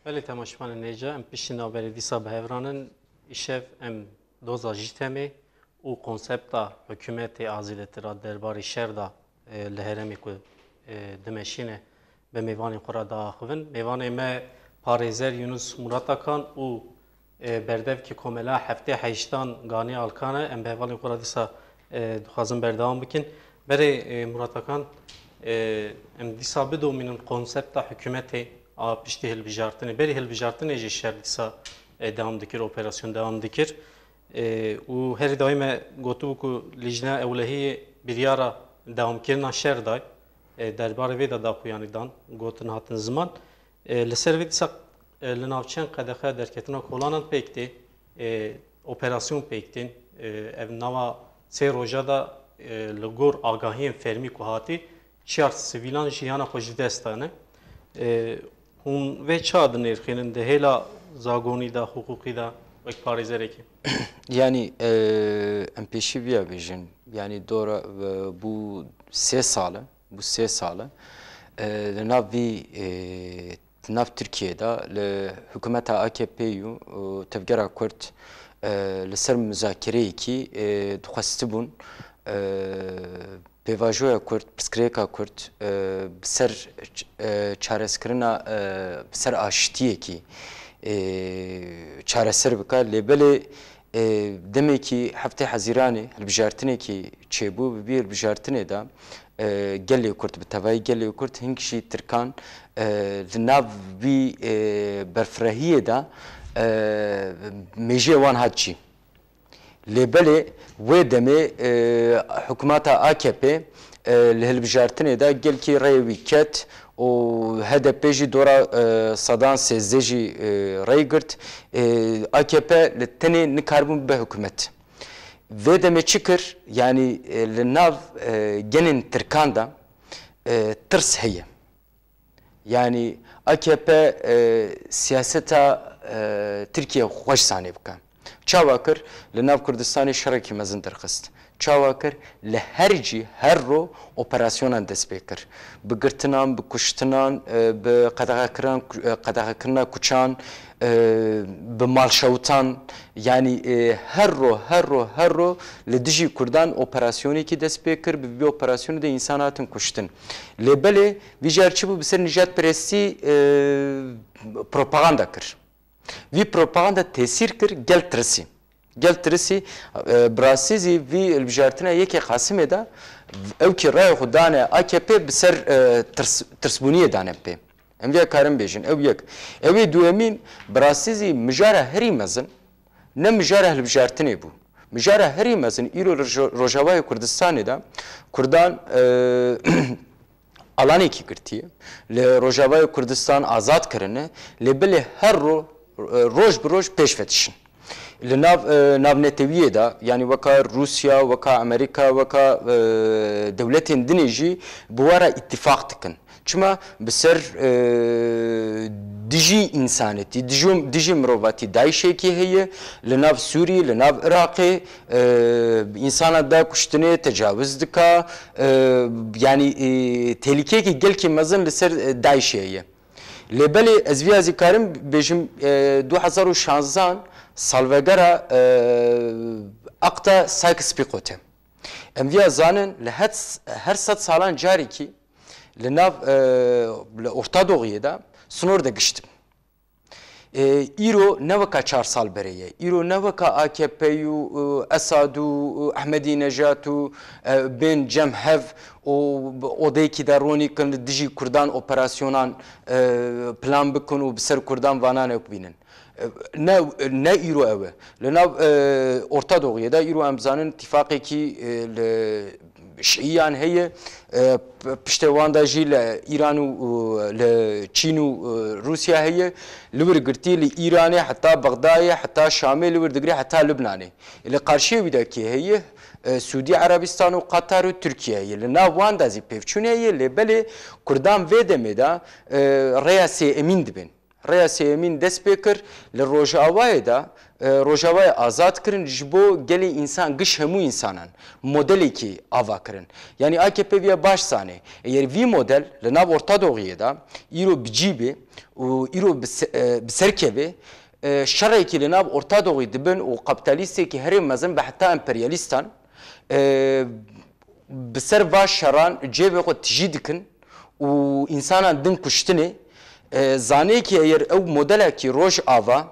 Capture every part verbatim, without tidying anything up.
Belê temaşevanên hêja, em piştî navberê dîsa bi hev re nin. Îşev em doza JÎTEMê û konsepta hikûmetê a zêdetir a derbarê şer de, e, li herêmê ku, e, dimeşîne bi mêvanên xwe re diaxivin. Mêvanê me parêzer Yunus Murat Akan û, e, berdevkê Komela Heftê Heştan Ganî Alkan e. Em bi hevalên xwe re dîsa, e, dixwazin berdewam bikin. Berê, e, Murat Akan, e, em dîsa bidomînin konsepta hikûmetê a piştî hilbijartinê. Berî hilbijartinê jî şer dîsa, e, dewam dikir, operasyon dewam dikir. E, û herî dawî me gotibû ku Lîjna Ewlehiyê biryara dewamkirina şer day. E, derbarê vê de daxuyanî dan, gotin hatin ziman. E, li ser vê dîsa, e, li navçeyan qedexe derketina kolanan pêk tê, e, operasyon pêk tên. E, ev nava sê roja de, e, li gor agahiyên fermî ku hatî, çiyar sivîlan jiyana xwe ji dest dane. E, hûn vê çawa dinêrxînin di hêla zagonî de, hiqûqî de wek parêzerekî? Yanî, e, em pêşî viya bêjin. Yanî dora, e, bû sê sal e. Bû sê sal e. E, li nav vî, e, di nav Tirkiyê de li hikûmeta A K P û, e, tevgera Kurd, e, li ser muzakereyekî, e, dixwestibûn, e, pêvajoya Kurd, pirsgirêka Kurd, e, bi ser ç-, e, çareskirina, e, bi ser aştiyekî, e, çareser bike. Lê belê, e, demekî heftê Hezîranê hilbijartinekî çêbû, bi vî hilbijartinê de, e, gelê Kurd, bi tevayî gelê Kurd, hingî jî Tirkan, e, li nav vî, e, berfirehiyê de, e, mêjiyê wan hat cî. Lê belê wê demê, e, hikûmeta A K P, e, li hilbijartinê de gelkî rêyê wî ket û H D P jî dora, e, sedan sêzdeh jî, e, rê girt. E, A K P li tenê nikaribûn bibe hikûmet. Vê demê çi kir? Yanî, e, li nav, e, genên Tirkan de, e, tirs heye. Yanî A K P, e, siyaseta, e, Tirkiye xweş zanê bike. Çawa kir? Li nav Kurdistanê şerekî mezin derxist. Çawa kir? Li her cî, her ro operasyonan dest pê kir. Bi girtinan, bi kuştinan, e, bi qedexekiran, e, qedexekirina kuçan, e, bi malşewitan, yanî, e, her ro, her ro, her ro li dijî Kurdan operasyonekî dest pê kir, bi vî operasyonê de însan hatin kuştin. Lê belê vî car çi bû, bi ser nijadperestî, e, propaganda kir. Vî propaganda tesîr kir, gel tirisî. Gel tirisî, e, bi rastî zî vî hilbijartina yekê Qasimê de ew kî raya xwe dane A K P bi ser, e, tirs-, tirsbûniyê dane pê. Em vê karin bêjin, ew yek. Ew ê duyemîn, bi rastî zî mijara herî mezin, ne mijara hilbijartinê bû. Mijara herî mezin îro li Rojo-, Rojavayê Kurdistanê de Kurdan, e, alanekî girtiye. Li Rojavayê Kurdistan azad kirine, lê belê her ro-, e, roj bi roj pêş ve dişin. Li nav, e, navnetewiyê de, yanî weka Rûsya, weka Amerîka, weka, e, dewletên dinê jî bi we re îtîfaq dikin. Çima? Bi ser, e, dijî însanetî, dijî, dijî mirovatî DAIŞ'ekî heye, li nav Sûrî, li nav Iraqê, e, însana da kuştinê, tecawiz dika, e, yanî, e, tehlîkeyekî gelkî mezin li ser, e, DAIŞ'ê heye. Lê belê ez viya zî karim bêjim, e, du hezar û şanzan salvegera, e, Akta Sykes-Picot e. Em viya zanin, li het-, her sed salan carekî li nav, e, li Orta Doğiyê de sinor de gişt in. E, îro ne weka çar sal berê ye. Îro ne weka A K P û, e, Esad û, e, Ehmedî Nejad û, e, bên cem hev û bi odeyekî de ronî kin li dijî Kurdan operasyonan, e, plan bikin û bi ser Kurdan vanan ew bînin. E, ne, ne îro ew e. Li nav, e, Orta Doğiyê de îro em zanin tîfaqekî, e, li Şiiyan heye, e, p-, piştê wan de jî li Îran û, û li Çîn û, e, Rûsya heye. Li wir girtî li Îranê heta Bexdayê, heta Şamê li wir digirê, heta Lubnanê. Li qarşiyê wî de kê heye? E, Sûdî Erebistan û Qatar û Tirkiye heye. Li nav wan de zî pevçûn heye, lê belê Kurdan vê demê de, e, rêya sêemîn dibin. Rêya sêyemîn dest pê kir, li Rojavayê de, e, Rojavayê azad kirin, ji bo gelê însan, giş hemû însanan modelekî ava kirin. Yanî A K P viya baş zanê. Eger vî model li nav Orta Doğiyê de îro bi cî bê û îro bi se-, e, bi ser kevê, e, şerekî li nav Orta Doğî dibin û kapitalîstekî herê mezin bi heta emperyalîstan, e, bi ser va şeran cêvê xwe tijî dikin û însanan din kuştinê, e, zanê ki eger ew modelekî Rojava,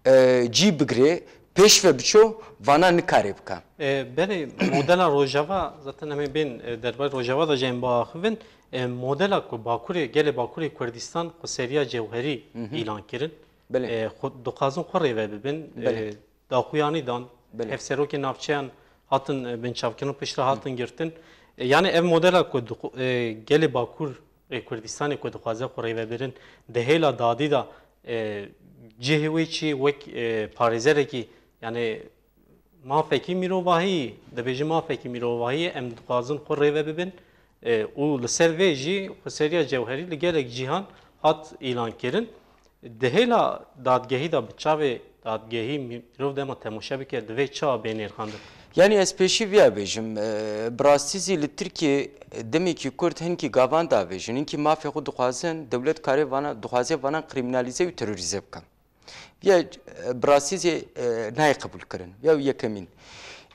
e, cî bigirê, pêş ve biço, vana nikare bike. E, belê, modela Rojava, zaten em ê bên, e, derbarê Rojava de jî em biaxivin. E, modela ku Bakurê, gelê Bakurê Kurdistan xweseriya cewherî Hı hı. îlan kirin. Belê. E, xwe, dixwazin xwe rêve bibin. Belê. E, daxuyanî dan, Belê. hevserokên navçeyan hatin, e, binçavkirin, piştre hatin girtin. E, yani ev modela ku dixu-, e, gelê Bakur ê Kurdistanê ku dixwaze xwe rêvebirin, di hêla dadî de, e, cihê wê çi wek, e, parêzerekî, yani mafekî mirovahî, dibêjin mafekî mirovahî ye, em dixwazin xwe rêve bibin. E, û li ser vê jî xweseriya cewherî li gelek cîhan hat îlan kirin. Di hêla dadgehî de bi çavê dadgehî mirov dema temoşe bike, divê çawa bê nêrxandin? Yanî ez pêşî viya bêjim, e, bi rastî zî li Tirkiyê demekî Kurd hinkî gavan davêjin, hinkî mafê xwe dixwazin, dewlet karê vana, dixwaze vanan krîminalîze û terorîze bike. Viya, e, bi rastî zî, e, nayê qebûlkirin. Ya yekemîn.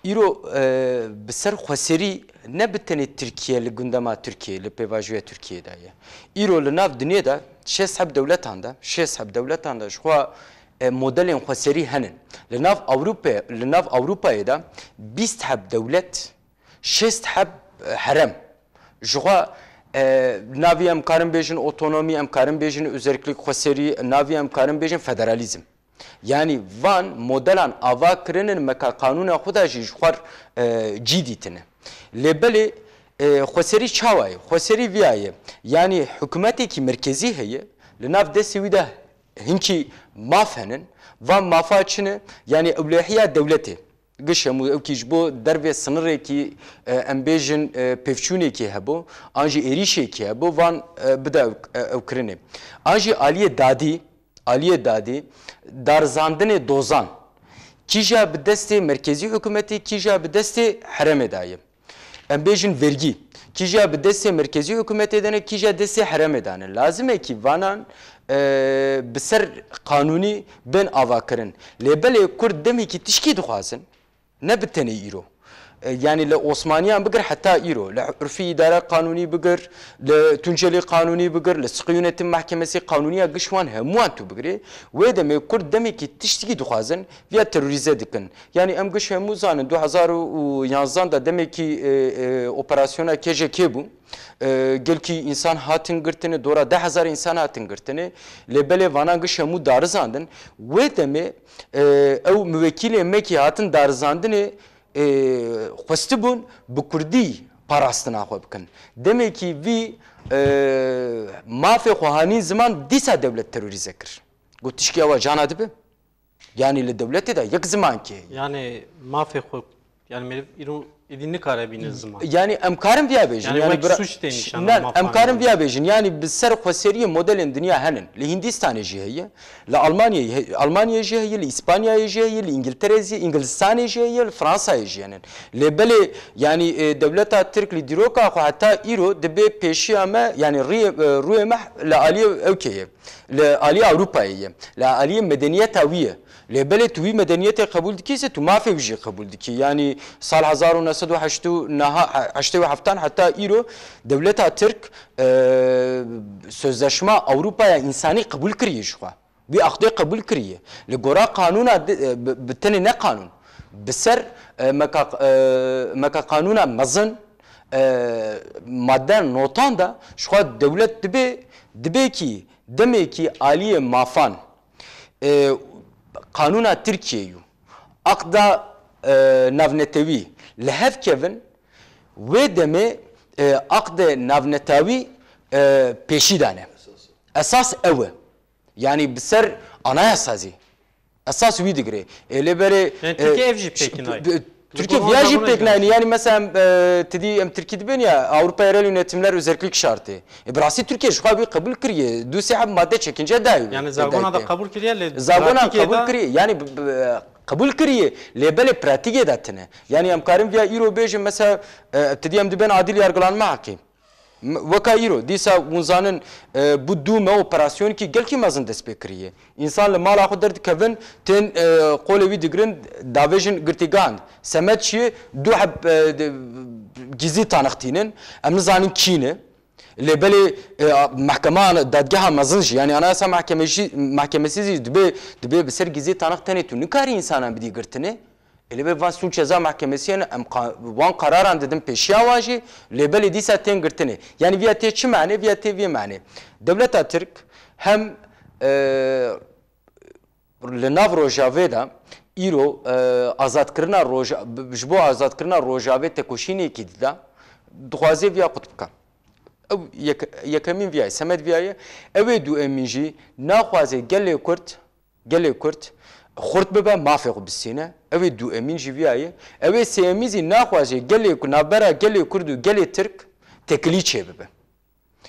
Îro, e, bi ser xweserî ne bi tenê Tirkiye li gundema Tirkiyê, li pêvajoya Tirkiyê de ye. Îro li nav dinyê de şêst heb dewletan de, şêst heb dewletan de ji xwe, e, modelên xweserî henin. Li nav Ewrope-, li nav Ewropayê de bîst heb dewlet, şêst heb, e, herem. Ji xwe, e, navî em karin bêjin otonomî, em karin bêjin özellik xweserî, navî em karin bêjin federalîzm. Yanî van modelan ava kirinin meka qanûna xwe de jî ji xwe, e, cî dîtine. Lê belê, e, xweserî çawa ye? Xweserî viya ye. Yanî hikûmetekî merkezî heye, li nav destê wî de hinkî maf henin. Van mafa çi ne? Yanî ewlehiya dewletê. Giş hemû ew kî ji bo dervê sinirekî, e, em bêjin, e, pevçûnekî hebû, an jî êrîşekî hebû, van, e, bide ew, e, ew kirinê. An jî aliyê dadî, aliyê dadî, darizandinê dozan. Kîja bi destê merkezî hikûmetê, kîja bi destê herêmê de ye. Em bêjin vergî. Kîja bi destê merkezî hikûmetê de ne, kîja destê herêmê de ne. Lazim e kî vanan, e, bi ser qanûnî bên avakirin. Lê belê Kurd demekî tişkî dixwazin, ne bi tenê îro. E, yanî li Osmaniyan bigir heta îro, li urfî îdare qanûnî bigir, li Tuncelî qanûnî bigir, li Siqî Yönetim Mahkemesi qanûniya giş wan hemûwan tu bigirê, wê demê Kurd demekî tiştikî dixwazin, viya terorîze dikin. Yanî em giş hemû zanin, du hezar û yanzan de demekî, e, e, operasyona K J K bû. E, gelkî însan hatin girtine, dora deh hezar însan hatin girtine. Lê belê vanan giş hemû darizandin. Wê demê, e, ew miwekîlê me kî hatin darizandinê, e, xwestibûn bi kurdî parastina xwe bikin. Demekî vî, e, mafê xwe hanîn ziman dîsa dewlet terorîze kir. Got tişkî ewa cana dibe. Yanî li dewletê de yek zimankî heye. Yani mafê xwe, yani meriv îro êdî nikare bîne ziman. Yanî em karin viya bêjin. Yani Yanî wek bira-, suç tê nîşan Ne, mafan em karin yani. viya bêjin. Yanî bi ser xweseriyê modelên dinya henin. Li Hindistanê jî heye, li Almanyayê he-, Almanyayê jî heye, li Îspanyayê jî heye, li Îngilterê jî, Îngilistanê jî heye, li Fransayê jî henin. Lê belê, yanî, e, dewleta Tirk li dîroka xwe heta îro dibe pêşiya me, yanî riyê, e, rûyê me li aliyê ew kê ye. Li aliyê Ewropayê ye. Li aliyê medeniyeta wî ye. Lê belê tu wî medeniyetê qebûl dikî, se tu mafê wî jî qebûl dikî. Yanî sal hezar û neh sed û heşt û neha, heştê û heftan heta îro dewleta Tirk, e, Sözleşma Ewropaya Însanî qebûl kiriye ji xwe. Wî aqdê qebûl kiriye. Li gora qanûna di-, e, bi, bi tenê ne qanûn. Bi ser, e, meka, e, meka qanûna mezin, e, madde notan de ji xwe dewlet dibe, dibe kî demekî aliyê mafan, e, qanûna Tirkiyeyê û aqda, e, navnetewî li hev kevin, wê demê, e, aqdê navnetewî, e, pêşî dane. Esas ew e. Yanî bi ser anayasa zî esas wî digire. Ê lê berê, Yani e, Tirkiye ev jî ş-, pêkî nayê. bi-, Tirkiye gor viya jî pêk nayîne. Yani mesela, e, ti dî em Tirkî dibên ya, Avrupa Yerel Yönetimler Özellik Şartı. E, bi rastî Tirkiye ji xwe wî qebûl kiriye. Du sê heb madde çekince dayî. Yani Zagona da qebûl kiriye, lê Zagona qebûl kiriye. Yani bi, bi, qebûl kiriye. Lê belê pratîkê de tine. Yani em karin viya îro bêjin mesela, e, ti dî em dibên adil yargılanma heqî. M-, weka îro, dîsa hûn zanin, e, bû dû me operasyonekî gelkî mezin dest pê kiriye. Însan li mala xwe derdikevin, tên, e, qolê wî digirin, davêjin girtîgan. Semed çi ye? Du heb, e, de, gizlî tanix tînin. Em nizanin kî ne. Lê belê, e, a, mehkema, dadgeha mezin jî, yani Anayasa Mahkemesi, Mahkemesi jî dibê, dibê bi ser gizlî tanix tenê tu nikarî însanan bidî girtinê. Ê lê van sûc ceza mahkemesiyên em qa-, wan qararan didin pêşiya wan jî, lê belê dîsa tên girtinê. Yani viya tê çi mane? Viya tê vê mane. Dewleta Tirk hem, e, li nav Rojavê de îro, e, azadkirina Roja-, bi-, ji bo azadkirina Rojavê tekoşînekî dida, dixwaze viya qut bike. Ew yek-, yekemîn viya ye, semed viya ye. Ew ê duemîn jî naxwaze gelê Kurd, gelê Kurd xurt bibe, mafê xwe bistîne. Ew ê duemîn jî viya ye. Ew ê sêyemîn jî naxwaze gelê ku navbera gelê Kurd û gelê Tirk tekilî çêbibe.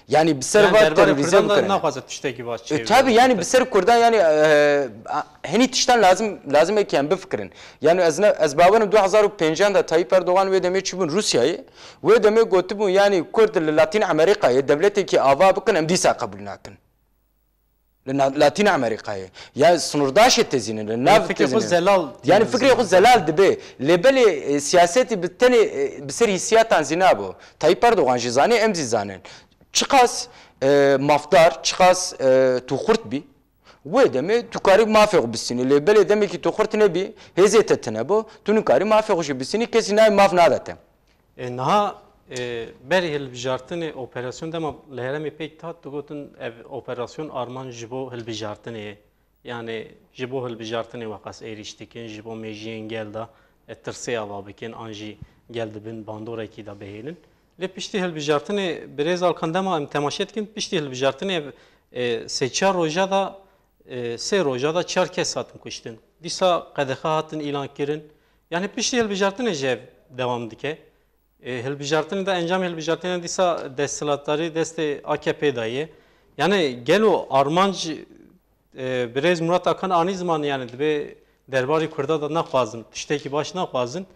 Yani bi ser va terorîzm bikirin. Naxwaze tiştekî baş çêbibe. E, tabii yani bi ser Kurdan yani, e, a, henî tiştan lazim, lazim e ki em bifikirin. Yani ez ne, ez bawerim du hezar û pêncan de Tayyip Erdogan wê demê çûbûn Rûsyayê. Wê demê gotibûn yani Kurd li Latin Amerikayê dewletekî ava bikin em dîsa qebûl nakin. Li Na-, Latin Amerikayê. Ya sınırdaşê tezînin, li nav tezînin. Fikrê xwe zelal. Yani fikrê xwe zelal dibe. Lê belê, e, siyasetî bi tenê, e, bi ser hissiyatan zî nabo. Tayyip Erdogan jî zanê, em zî zanin. Çiqas, e, mafdar, çiqas, e, tu xurt bî, wê demê tu karî mafê xwe bistînî. Lê belê demekî tu xurt nebî, hêzê te tine bo, tu nikarî mafê xwe jî bistînî, kesî nayê maf nade te. E, niha, e, berî hilbijartinê operasyon dema li herêmê pêk dihat, digotin ev operasyon armanc ji bo hilbijartinê ye. Yani ji bo hilbijartinê weqas êrîş dikin, ji bo mêjiyên gel de, e, tirsê ava bikin, an jî gel di bin bandorekî de bihêlin. Lê piştî hilbijartinê, birêz Alkan, dema em temaşe dikin, piştî hilbijartinê, e, sê çar roja de, e, sê roja de çar kes hatin kuştin. Dîsa qedexe hatin îlan kirin. Yani piştî hilbijartinê jî ev dewam dike. E, hilbijartinê de, encamê hilbijartinê dîsa desthilatdarî destê A K P de ye. Yani gelo armanc, e, birêz Murat Akan anî ziman, yani dibê derbarê Kurda de naxwazin, tiştekî baş naxwazin.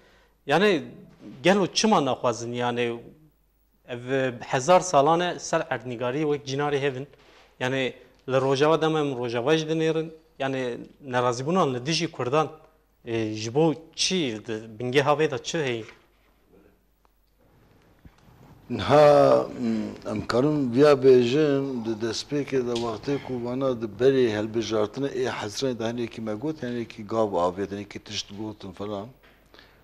Yani gelo çima naxwazin? Yani ev hezar salan e ser erdnîgarî wek cînarê hevin. Yani li Rojava dema em Rojava jî dinêrin. Yani nerazîbûnan li dijî Kurdan, e, ji bo çi di bingeha vê de çi heye? Niha, mm, em karin viya bêjin, di destpêkê de wextê ku vana di berê hilbijartinê ê hezirê de hinekî me got, hinekî gav avêt, hinekî tişt gotin falan.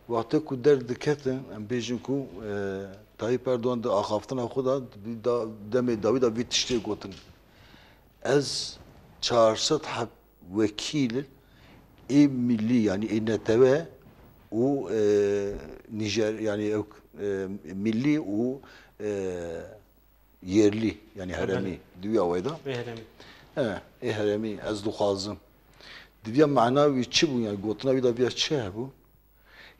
Wextê ku derdiketin, em bêjin ku, e, Tayyip Erdogan di axaftina xwe de, di da-, demê dawî de vî tiştê gotin. Ez çar sed heb wekîl ê millî, yani ê netewe û, e, Nijer, yani ew, e, millî û, e, yerlî, yani heremî, di wî awayî de. Ê heremî. E, ê heremî ez dixwazim. Di vîya mana wî çi bû, yani gotina wî de vîya çi hebû?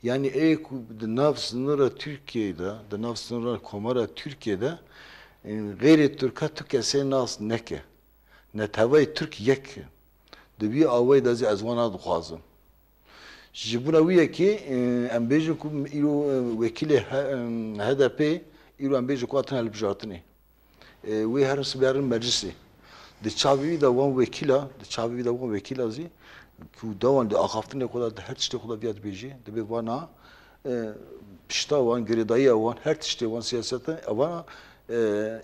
Yani ê ku di nav sinira Tirkiyeyê de, di nav sinira Komara Tirkiyeyê de, e, xeyrê Tirka tu kesê nas neke. Neteweyê Tirk yek e. Di vî awayî de zî ez wana dixwazim. Ji bona wî yekê, e, em bêjin ku îro, e, wekîlê H-, e, H D P îro em bêjin ku hatin hilbijartinê. E, wê herin sibê herin meclisê. Di çavê wî de wan wekîla, di çavê wî de wan wekîla zî ku dewan di axaftinê xwe de, di her tiştê xwe de viya dibêjê, dibê vana, e, pişta wan, girêdayiya wan, her tiştê wan siyasete, evana, e,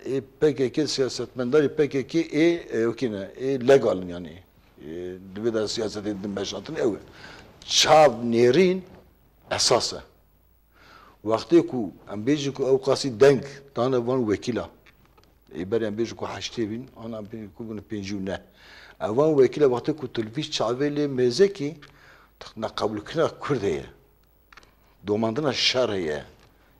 ê P K K, siyasetmendarê P K K ê, e, wekî ne, ê legal in yani. E, di vê de siyasetê din meşantin ew e. Çav nêrîn esas e. Wextê ku em bêjin ku ew qasî deng dane van wekîla, ê berê em bêjin ku heştê bîn, an em bêjin ku bûne pêncî û neh. Ev van wekîla wextê ku tu li vî çavê lê mêze kî, neqebûlkirina Kurd heye. Domandina şer heye.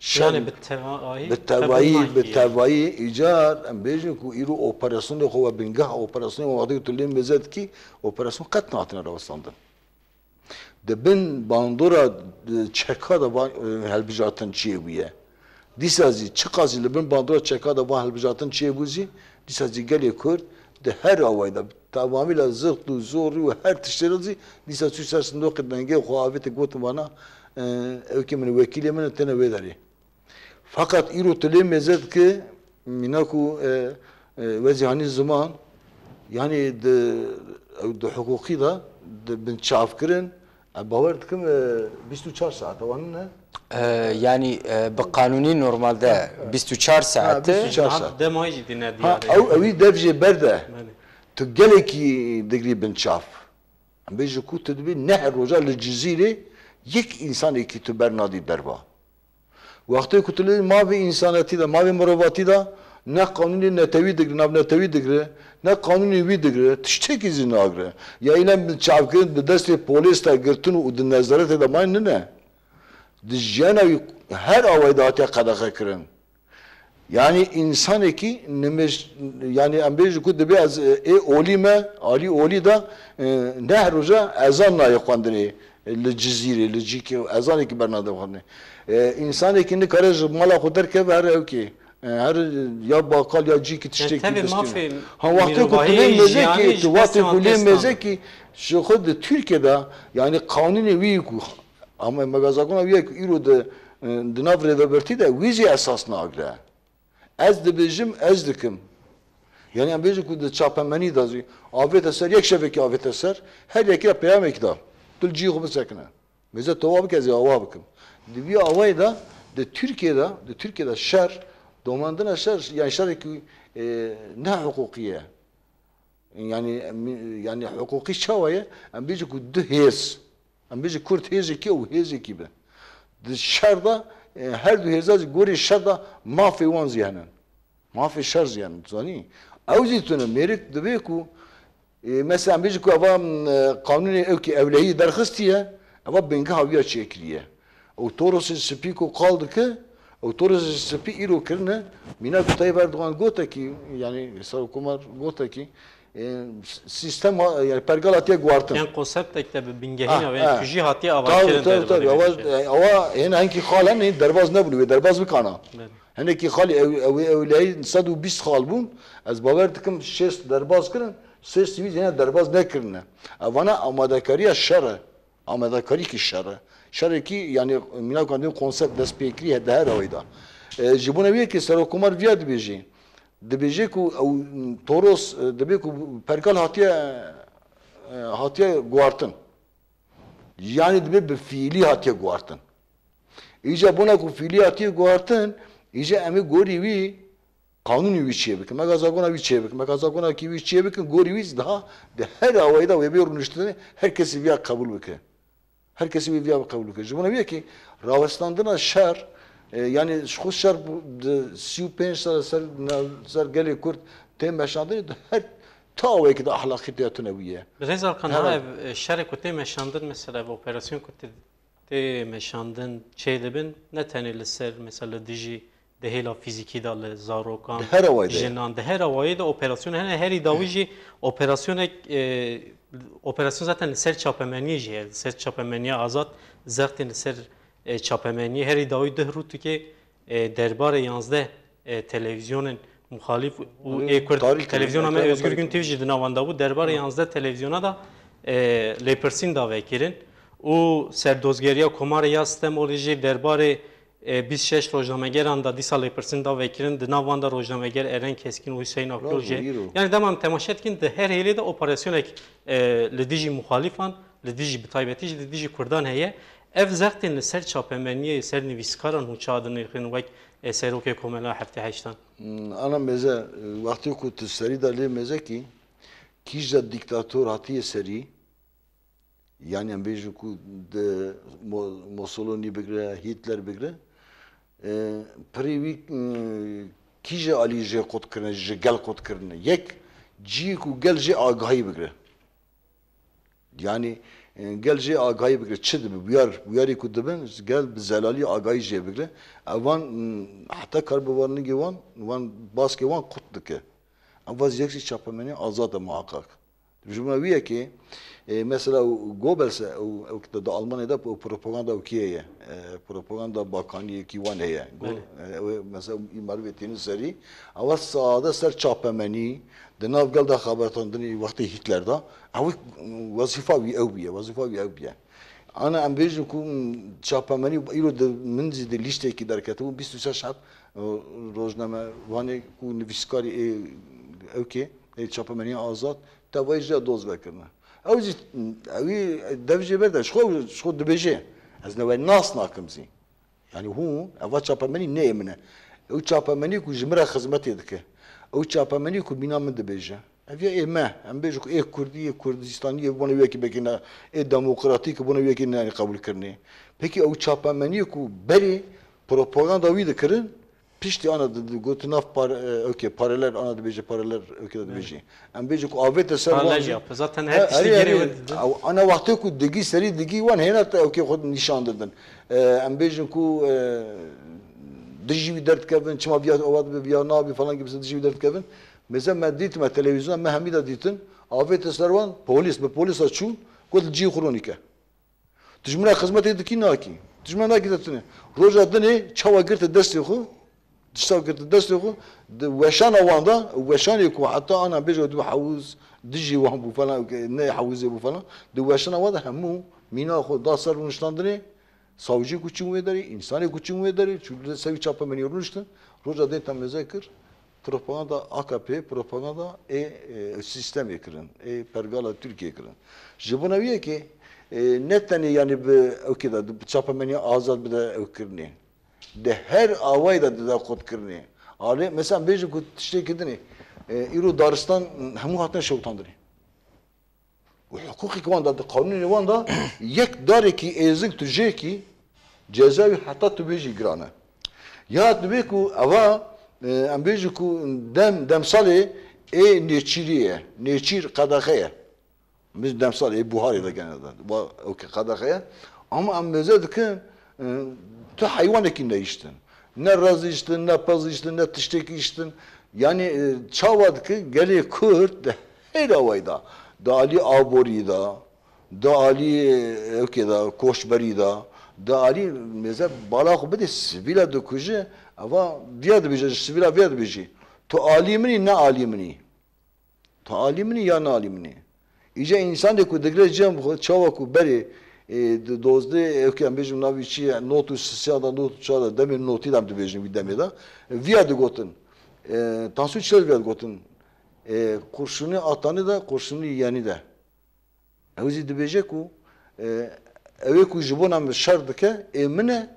Şer Yani bi tevayî bi tevayî, qebûl bi nakî. Tevayî îcar em bêjin ku îro operasyonê xwe we bingeha operasyonê we wextê ku tu lê mêze dikî, operasyon qet nehatine rawestandin. Di bin bandora, e, çeka de van, e, hilbijartin çêbûye. Dîsa zî çiqas zî li bin bandora çeka de van hilbijartin çêbû zî, dîsa zî gelê Kurd di her awayî de, tevamîla zixt û zorî û her tiştê re zî, dîsa çû ser sindoqê dengê xwe avêtê gotin vana, e, ew kê min wekîlê min e, têne wê derê. Feqet îro tu lê mêze dike, mîna ku, e, e, we zî hanî ziman, yanî di, ew di hiqûqî de, di binçavkirin, e, bawer dikim, e, bîst û çar saet e, wan ne? E, yanî, e, bi qanûnî normalde bîst û çar saet e. Ha, bîst û çar saet. Niha demahî jî dîne diyar e. Ha, ew, ewî dev jê berde. Belê. Tu gelekî digrî binçav. Em bêjin ku tu dibî neh roja li Cizîrê yek însanekî tu bernadî derva. Wextê ku tu li mavê însanetî de, mavê mirovatî de ne qanûnê netewî digre, navnetewî digre, ne qanûnê wî digre, tiştekî zî nagre. Ya îne bi çavkirin bi destê polês de girtin û di nezaretê de mayîn nine. Di jiyana wî her awayî de hatiye qedexekirin. Yanî însanekî nimêj, yanî em bêjin ku dibê ez, e, ê olî me, alî olî de, e, neh roja ezan nayê xwendinê, e, li Cizîrê, li cîkê ezanekî bernade xwendinê. E, însanekî nikare ji mala xwe derkeve here ewkê. E, her ya bakal ya cîkî tiştekî tevê distîne. Ha, wextê ku tu lê mêzekî, tu wextê ku lê mêzekî, ji xwe di Tirkiye de, yanî qanûnê wî ku Ama me gazakona wî ye ku îro di, di nav rêvebirtî de wî zî esas nagre. Ez dibêjim, ez dikim. Yanî em bêjin ku di çapemenî de zî avête ser, yek şevekî avête ser, her yekî re peyamekî da. Tu li cihê xwe bisekine. Mêze tu wa bike, ez ê awa bikim. Di vî awayê de, di Tirkiye de, di Tirkiye de şer, domandina şer, yanî şerekî, e, ne hiqûqî ye. Yanî, em, yanî hiqûqî çawa ye? Em bêjin ku du hêz. Em bêjin Kurd hêzekî û hêzekî be. Di şer de, e, her du hêza zî gorî şer de mafê wan zî hene. Mafê şer zî hene, tu zanî? Ew zî tune, mêrik divê ku, e, mesela em bêjin ku eva, e, qanûnê ew ki ewlehî derxistiye, eva bingeha wî ya çêkiriye. Û Torosê Spî ku qal dike, û Torosê Spî îro kirine, mînak Tayyip Erdogan gotekî, yanî Serokkomar gotekî, e, s-, sîstem ha-, yanî pergal hatiye guhartin. Yan konseptek te bi bingehîna ve, ah, tu jî hatiye avakirin. Tabii, tabii, tabii. Awa, e, awa hêna hinkî xal hene, derbaz nebûn, wê derbaz bikana. Belê. Hinekî xalî ew, ew, ewlehî sed û bîst xal bûn, ez bawer dikim şêst derbaz kirin, sê sivîl hêna derbaz nekirine. Evana amadekariya şer e. Amedakarî ki şer e. Şerekî, yanî, mînak wan dibên konsept destpêkirî he di her awayî de. E, ji bona wî yekê Serokkomar viya dibêjî. Dibêje ku ew Toros, e, dibê ku pergal hatiye, e, hatiye guhartin. Yanî dibê bi fiîlî hatiye guhartin. Îca bona ku fiîlî hatiye guhartin, îca em ê gorî wî qanûnî wî çêbikin, me gazagona wî çêbikin, me gazagona kî wî çêbikin, gorî wî daha di her awayî de wê bê rûniştinê her kesî viya qebûl bike. Her kesî wê viya qebûl bike. Ji bona wî yekê rawestandina şer, e, yanî ji xwe şer bu, di sî û pênc sal ser, ser gelê Kurd tê meşandinê, di her tu awayekî de ahlaqî tê tune wî ye. Bi rêz Erkan, niha ev, e, şerê ku tê meşandin, mesela ev operasyon ku tê tê meşandin çêdibin, ne tenê li ser, mesela li dijî di hêla fîzîkî de li zarokan, di her awayî de, jinan, di her awayî de operasyon hene, herî dawî jî operasyonek, e, operasyon zaten li ser çapemeniyê jî ye, li ser çapemeniya azad, zextên li ser, e, çapemeniyê, herî dawî duh rûtikê, e, derbarê yanzdeh, e, televîzyonên muxalîf û ê Kurd, tarî televîzyona me Özgür Gün T V jî di nav wan de bû. Derbarê yanzdeh televîzyona de, e, lêpirsîn da vekirin û serdozgeriya Komarê ya Stemolê jî derbarê, e, bîst şeş rojnamegeran de dîsa lêpirsîn da vekirin. Di nav wan de rojnameger Eren Keskin û Hüseyin Akyol jî. Yanî dema em temaşe dikin, di her hêlê de operasyonek, e, li dijî muxalîfan, li dijî, bi taybetî jî li dijî Kurdan heye. Ev zextên li ser çapemeniyê, ser nivîskaran hûn çawa dinirxin wek, e, Serokê Komela heftê heştan? Hmm, ana mêze, e, wextê ku tu serî de lê mêze kî, kîja dîktator hatiye serî, yanî em bêjin ku di Mo-, Mussolini bigire, Hitler bigire, e, pirê wî, e, kîje alî jê qut kirine, ji gel qut kirine. Yek, cihê ku gel jê agahî bigire. Yanî, e, gel jê agahî bigire. Çi dibe? Bûyar, bûyarê ku dibin, gel bi zelalî agahî jê bigire. Ev van, m, heta kar bi warningê wan, wan baskê wan qut dike. Ev vaziyek jî çapemenî azad e muhaqqaq. Ji bo me wî yekê, e, mesela Goebbels e, ew, ew di Almanyê de ew propaganda ew kê ye? E, propaganda bakaniyekî wan heye. Go-, Belê. e, ew ê, mesela îmarê vê têne serî, ewa sade ser çapemenî, di nav gel de xebertandinê wextê Hitler de, ew wezîfa wî ew bûye, wezîfa wî ew bûye. Ana em bêjin ku, m, çapemenî îro di min zî di lîstekî derketibû, bîst û şeş heb, e, rojnamevanê ku nivîskarî ê, ew kê, ê çapemeniya azad, tevayî jê doz vekirine. Ew zî, ewî dev jê berde, ji xwe, ji xwe dibêje. Ez ne we nas nakim zî. Yani hûn, eva çapemenî neyê min e. Ew çapemenî ku ji min re xizmetê dike. Ew çapemenî ku mîna min dibêje. Ev ya ê me, em bêjin ku ê Kurdî, ê Kurdistanî, ê bona wekî bekî ne, ê demokratîk, bona wekî ne qebûl kirinê. Pekî ew çapemenî ku berê propaganda wî dikirin, piştî ana di, di, gotin nav par-, e, okey, paralel, ana dibêje paralel, okey, dibêjî. Em bêjin ku avête ser wan Paralel jî. Yap. Zaten He, her tiştî erê, gerê erê. wê didin. Ew, ana wextê ku digî serî digî wan hêna te, okey, xwe nîşan didin. E, em bêjin ku, e, dijî wî derdikevin, çima viya ava dibe, viya nabî falan gibi dijî wî derdikevin. Mesela me dît, me televîzyona me hemî de dîtin. Avête ser wan, polîs, bi polîsa çûn, got li cihê xwe ronîke. Tu ji min re xizmetê dikî nakî. Tu ji min re nakî te tune. Roja dinê çawa girte destê xwe, dişta girte destê xwe, di weşana wan de, weşanê ku heta ana bêje dû hewz dijî wan bû falan, ne hewzê bû falan, di weşana wan de hemû mîna xwe da ser rûniştandinê, savcî ku çûn wê derê, însanê ku çûn wê derê, çû li ser wî çapemenî rûniştin, roja dê te mêze kir, propaganda A K P, propaganda ê, e, sîstemê kirin, ê pergala Tirkiyê kirin. Ji bona wî yekê, e, ne tenê, yani, bi ewkê de, bi çapemeniya azad bide ew kirinê. Di her awayê de dide qutkirinê. Alê, mesela, bêjin ku tiştê kirinê, e, îro daristan hemû hatine şewitandinê. Û hiqûqê wan de, di qanûnê wan de yek darekî êzik tu jêkî, ceza wî heta tu bêjî giran e. Ya divê ku eva, e, em bêjin ku dem, demsalê ê nêçîrî ye, nêçîr qedexe ye. Biz demsalê ê buharê de gene de, wa, okey, qedexe ye. Ama em mêze dikin, e, tu heywanekî neyiştin. Ne rez îştin, ne pez îştin, ne tiştekî îştin. Yani, e, çawa dike gelê Kurd di her awayî de, di alî aborî de, di alî, e, ewkê de, koçberî de, di alî mêze bala xwe bidê sivîla dikuje, eva viya dibêje, ji sivîla viya dibêjî. Tu alî min î, ne alî min î. Tu alî min î ya ne alî min î? Îca însanê ku digre cem xwe çawa ku berê, e, di dozdeh, ewkê em bêjin navî çi ye, not û sisiya de, not û çar de, demê notî de em dibêjin wî demê de, viya digotin. E, Tansu Çiller viya digotin. E, kurşunî atanî de, kurşunî yenî de. Ew zî dibêje ku, e, ew ê ku ji bona min şer dike, ê min e,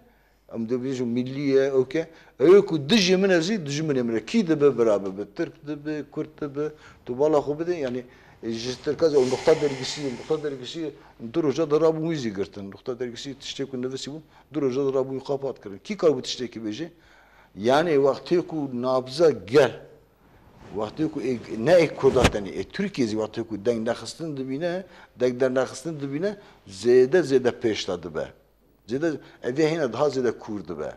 em dibêjin millî ye, ewke, ew ê ku dijî min e zî, dijminê min e. Kî dibe bira bibe, Tirk dibe, Kurd dibe, tu bala xwe bide, yani, e, ji Tirka zî, ew Nuxta Dergîsî, Nuxta Dergîsî du roja de rabûn wî zî girtin. Nuxta Dergîsî tiştê ku nivîsî bû, du roja de rabûn wî qapat kirin. Kî karibû tiştekî bêje? Yani, wextê ku nabza gel, Wextê ku ê, ne ê Kurda tenê, ê Tirkiyê zî wextê ku deng nexistin dibîne, deng dernexistin dibîne, zêde zêde pêş de dibe. Zêde, ev ya hêna daha zêde kûr dibe.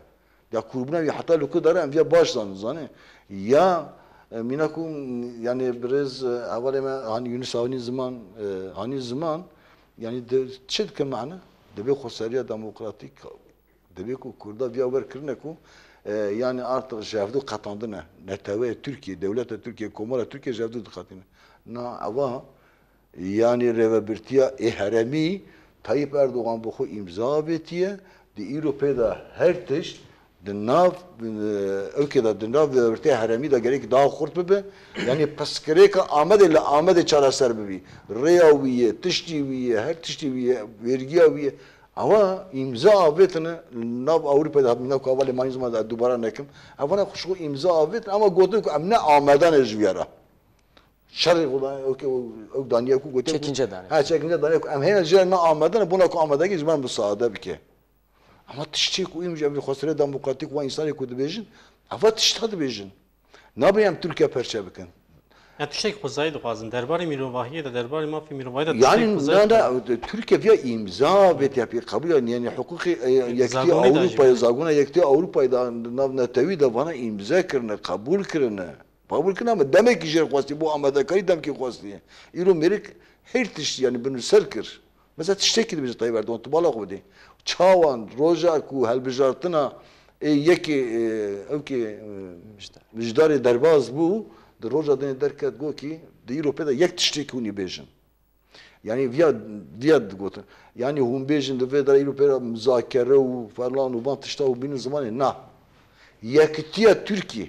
Ya kûrbûna wî heta li ku dare em viya baş zanin, zanî. Ya, e, mîna ku, yani birêz, e, hevalê me, hani Yunus Hanî Ziman, e, Hanî Ziman, yani de, çi dike mane? Dibê xweseriya demokratîk Divê ku Kurda viya wer kirine ku, e, yani artık ji hevdû qetandine. Neteweyê Tirkiye, dewleta Tirkiye, komara Tirkiye ji hevdû diqetîne. Na eva, yani rêvebirtiya ê heremî Tayyip Erdogan bi xwe îmza avêtiye, di îro pê de her tişt di nav, e, ewkê de di nav rêvebirtiya heremî de gerek daha xurt bibe. Yani piskirêka Amedê li Amedê çareser bibî. Rêya wî ye, tiştî wî ye, her tiştî wî ye, vergiya wî ye. Ewa îmza avêtine li nav Ewropayê de, mîna ku hevalê me anî ziman de dubara nekim. Evana xwe ji xwe îmza avêtin, ama gotin ku em ne amade ne ji vîya re. Şerê xwe da, ew ke, ew, ew daniye ku gotin ku Çekince daniye. Ha, çekince daniye ku em hêne ji ne amade ne, bona ku amadegî ji me musade bike. Ama tiştê ku îmc em xwesirê demokratîk wan însanê ku dibêjin, eva tişta dibêjin. Nabe em Tirkiye perçe bikin. Ya tiştek xwezayî dixwazin. Derbarê mirovahiyê de, derbarê mafê mirovahiyê de tiştek Yani xwezayî na, dixwazin. na, Tirkiye viya îmza vê tepî qebûl, yani, yani hiqûqê, e, Yekîtiya Zagonê de Ewropayê, jî. Zagona Yekîtiya Ewropayê de, nav netewî de vana îmza kirine, qebûl kirine. Qebûl kir, me demekî jê xwestiye, bo amadekarî demkî xwestiye. Îro mêrik her tiştî, yanî, bi nû ser kir. Mesela tiştekî dibêje Tayyip Erdogan, tu bala xwe bidê. Çawan roja ku helbijartina ê yekê, e, ew kê, e, mijdarê derbas bû, di roja dinê derket got kî, di îro pê de yek tiştekî hûn ê bêjin. Yanî viya, viya digotin. Yanî hûn bêjin di vê derê îro pê de muzakere û falan û van tişta û bînin zimanê. Na. Yekitiya Tirkiyê.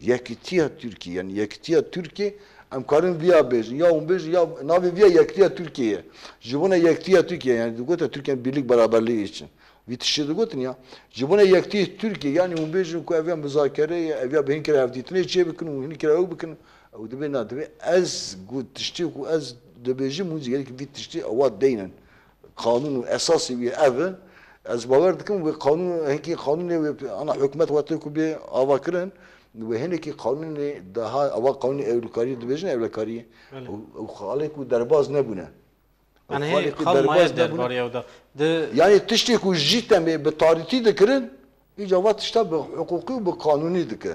Yekitiya Tirkiyê, yanî yekitiya Tirkiyê, em karin viya bêjin. Ya hûn bêjin, ya navê viya yekitiya Tirkiyê ye. Ji bona yekitiya Tirkiyê, yanî digote Tirkiye birlik beraberliği için. Vî tiştê digotin ya. Ji bona yekitiyê Tirkiyê, yanî hûn bêjin ku ev ya muzakere ye, ev ya bi hin kira hevdîtinê çê bikin û hin kira ew bikin. Ew dibê na, dibê ez got tiştê ku ez dibêjim, hûn jî gelek vî tiştê ewa deynin. Qanûn û esasê wî ev e. Ez bawer dikim wê qanûn, hinkî qanûnê wê ana hikûmet wextê ku bê ava kirin, wê hinekî qanûnê daha, ewa qanûnê ewlekariyê dibêjin ewlekariyê. Belê. Ew, ew xalê ku derbaz nebûne. Ew Yani xalê hê ku xal derbaz maye nebûne. Derbarê ew de. Di Yani tiştê ku jî temê bi tarîtî dikirin, Îca va tişta bi hiqûqî û bi qanûnî dike.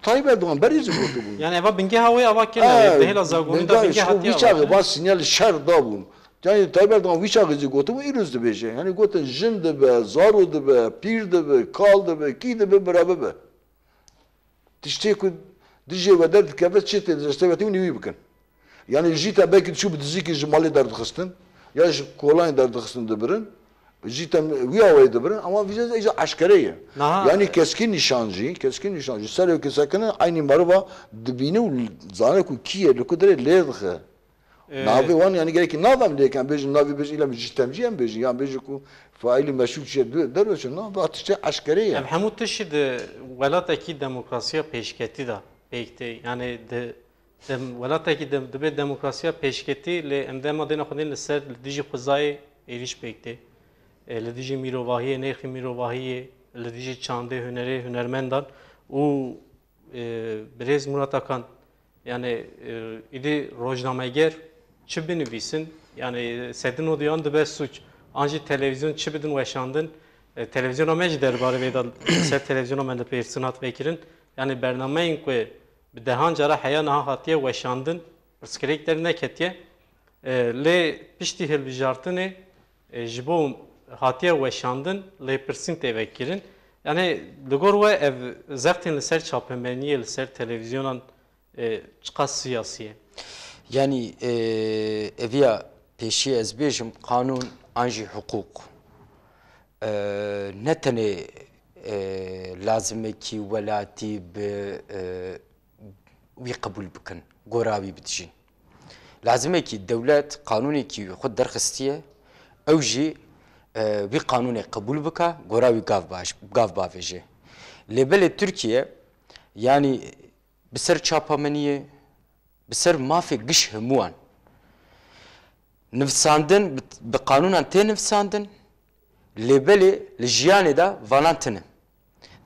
Tayyip Erdogan berî jî gotibû. Yani eva bingeha wê ava kene, Ev, bi hêla zagonî de bingeha bingeh ji xwe hatiye vî çaxê ava va sinyal şer dabûn. Yani Tayyip Erdogan vî çaxê jî gotibû, îro jî dibêje. Yani gotin jin dibe, zaro dibe, pîr dibe, kal dibe, kî dibe, bira bibe. Tiştê ku dijê we derdikeve, çi tê destê we tê hûn ê wî bikin. Yani jî te belkî diçû bi dizîkî ji malê derdixistin, ya ji kolanê derdixistin dibirin, jî te wî awayê dibirin, ama vî cezê îca eşkere ye. Naha Yani keskîn nîşan jî, keskîn nîşan jî, serê ke sekine eynî meriva dibîne û zane ku kî ye, li ku derê lê dixe. Ee, Navê wan, yani, gerekî nav em lê kin, em bêjin navê, bêjin îlem ji temcî em bêjin, yan bêjin ku faîlî meşrû çi ye, du-, derve çi, na, va tiştê eşkerê ye. Ev hemû tişt ji di welatekî demokrasiya pêşketî de pêk tê. Yani di, dem-, welatekî dem-, dibe demokrasiya pêşketî, lê em dema dêne xwe dên li ser, li dijî xwezayê êrîş pêk tê. E, li dijî mîrovahiyê, nêrxî mîrovahiyê, li dijî çandê, hunerê, hunermendan û e, birêz Murat Akan, yani, e, îdî rojnameger çi binivîsin, yani, sedin û diyan dibe sûc. An jî televîzyon çi bidin weşandin, e, televîzyona me jî derbarê vê de ser televîzyona me de pêrsin hat vekirin. Yani, bernameyên ku bi dehan cara heya niha hatiye weşandin, pirsgirêk derneketiye. E, lê piştî hilbijartinê, e, ji bo hatiye weşandin, lêpirsîn tê vekirin. Yani, li gor we ev zextên li ser çapemeniyê, li ser televîzyonan, e, çiqas siyasî ye? Yani, e, eviya pêşî ez bêjim, qanûn an jî hiqûq, e, ne tenê, e, lazimekî welatî bi, e, wî qebûl bikin, gora wî bidijîn. Lazimekî dewlet qanûnekî xwe derxistiye, ew jî, e, wî qanûnê qebûl bika, gora wî gav baş-, gav bavêje. Lê belê Tirkiye, yanî bi ser çapameniyê, bi ser mafê giş hemûyan, nivsandin, bi, bi qanûnan tê nivsandin, lê belê li jiyanê de vanan tune.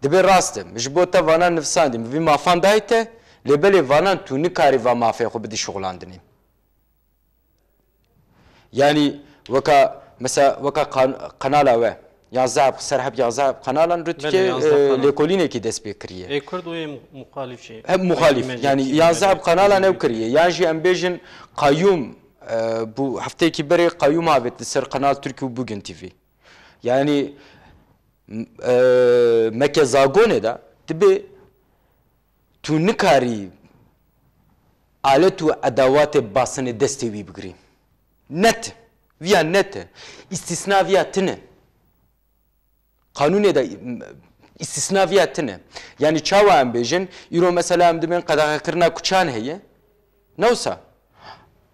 Dibê rast e, min ji bo te vanan nivsandî, min vî mafan dayî te, lê belê vanan tu nikarî va mafê xwe bidî şixulandinê. Yanî weka, mesela weka qan-, qenala we, yanzdeh, Serheb yanzdeh qenalan Belê, rûtike, yanzdeh e, qenal. lêkolînekî dest pê kiriye. Ê Kurd û yê mu-, muxalîf jî. Hep muxalîf, Hekîmê yanî jî yanzdeh kiriye. qenalan ew kiriye. Yan jî em bêjin qayyûm, e, bû hefteyekî berê qayyûm avêt li ser Qenal Türk û Bugün T V. Yanî, m-, e, meke zagonê de dibê tu nikarî alet û edawatê basinê destê wî bigirî. Net. Viya net e. Îstîsna viya tine. Qanûnê de, m-, îstîsna viya tine. Yanî çawa em bêjin, îro mesela em dibên qedexekirina kuçan heye. Ne wisa?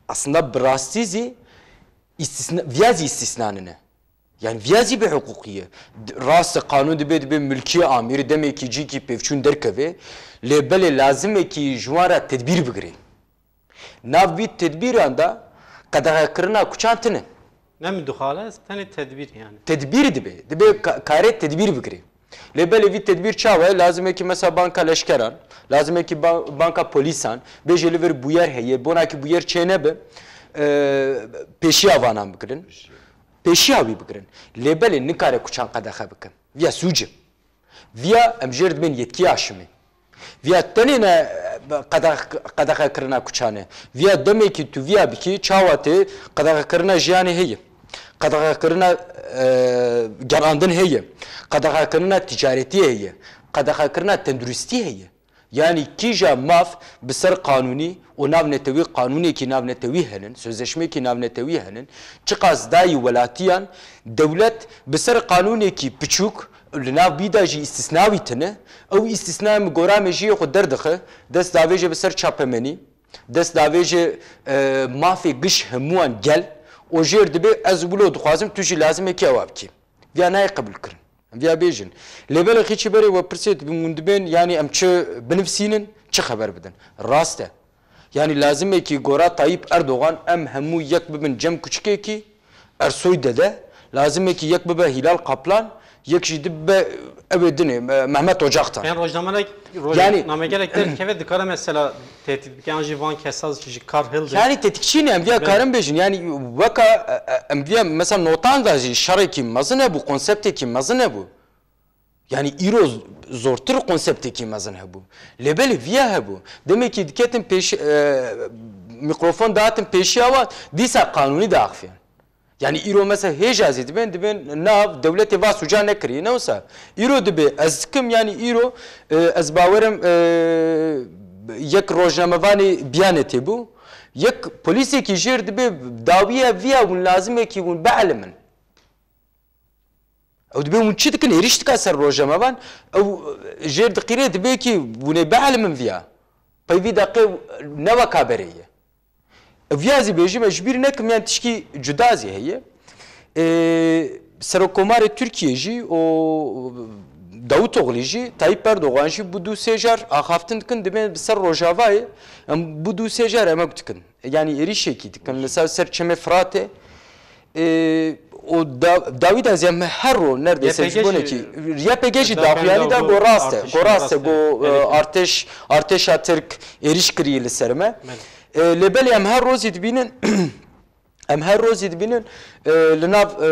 Aslında bi rastî zî îstîsna, viya zî îstîsna nine. Yani viya zî bi hiqûqî ye. D-, rast e, qanûn dibê, dibê milkî amîrî demekî cîkî pêvçûn derkeve. Lê belê lazimekî ji wan re tedbîr bigirê. Nav vî tedbîran de qedexekirina kuçan tine. Ne min dixwale, ez tenê tedbîr yani. Tedbîr dibe. Dibe ka-, karê tedbîr bigirê. Lê belê vî tedbîr çawa ye? Lazimekî mesela banka leşkeran, lazimekî ba-, banka polîsan, bêje li vir bûyer heye, bonakî bûyer çê nebe, e, pêşiya vanan bigirin. Pêşiya wî bigirin. Lê belê nikare kuçan qedexe bikin. Viya sûc e. Viya em jêr dibên yetkî aşimê. Viya tenê ne, e, qedex-, qedexekirina kuçan e. Viya demekî tu viya bikî, çawa tê, qedexekirina jiyanê heye. Qedexekirina, e, gerandin heye. Qedexekirina ticaretiyê heye. Qedexekirina tenduristî heye. Yanî kîja maf bi ser qanûnî û navnetewî, qanûnekî navnetewî henin, sözleşmeyekî navnetewî henin, çiqas dayî welatiyan, dewlet bi ser qanûnekî piçûk, li nav bî de jî îstîsna wî tine, ew îstîsnayê min gora mejiyê xwe derdixe, dest davêje bi ser çapemenî, dest davêje, e, mafê giş hemûyan gel û jêr dibe, ez wilo dixwazim, tu jî lazim e kê ewa bikî. Viya nayê qebûlkirin. Em viya bêjin. Lê belê xîçî berê we pirsê dibin, hûn dibên, yanî em çi binivsînin, çi xeber bidin. Rast e. Yanî lazimekî gora Tayyip Erdogan em hemû yek bibin cem kuçikekî, Ersoy Dede, lazimekî yek bibe Hilal Kaplan, yek jî dibe ew ê dinê, Me-, Mehmet Ocaktan. Em rojnamenek-, roj-, Yanî namegerek derkeve dikare mesela tehdit bike, an jî van kesa ji kar hilde. Yanî tetikçî ne, em viya Belê. karin bêjin. Yanî weka, e, e, em viya mesela notan da jî şerekî mezin hebû, konseptekî mezin hebû. Yanî îro z-, zortir konseptekî mezin hebû. Lê belê viya hebû. Demekî diketin pêş, e, mîkrofon datin pêşiya wan, dîsa qanûnî diaxifiyan. Yanî îro mesela hêja zî dibên, dibên nav dewletê va sûca nekiriye. Ne wisa? Îro dibê, ez dikim, yanî îro, e, ez bawerim, e, yek rojnamevanê Biyanetê bû. Yek polîsekî jêr dibê, dawiye viya hûn lazimekî hûn bielimin. Ew dibê hûn çi dikin? Êrîş dika ser rojnamevan. Ew, e, jêr diqîrê, dibê kî hûn ê bielimin viya. Pey vî deqê ne weka berê ye. Viya zî bêjim, ez ji bîr nekim, yan tişkî cuda zî heye. Ê, Serokkomarê Tirkiyê jî û Davutoğlu jî, Tayyip Erdoğan jî bû du sê jar axaftin dikin, dibên bi ser Rojavayê, em bû du sê jar emek dikin. Yanî êrîşekî dikin, li ser, ser Çemê Firatê. Ê, û da-, dawî de zî em her ro neredeyse Y P G ji bonekî, jî Y P G jî daxuyanî da, go rast e, go rast e, go, e, artêş, artêşa Tirk êrîş kiriye li ser me. Belê. E, lê belê em her rojî dibînin, em her rojî dibînin, e, li nav, e,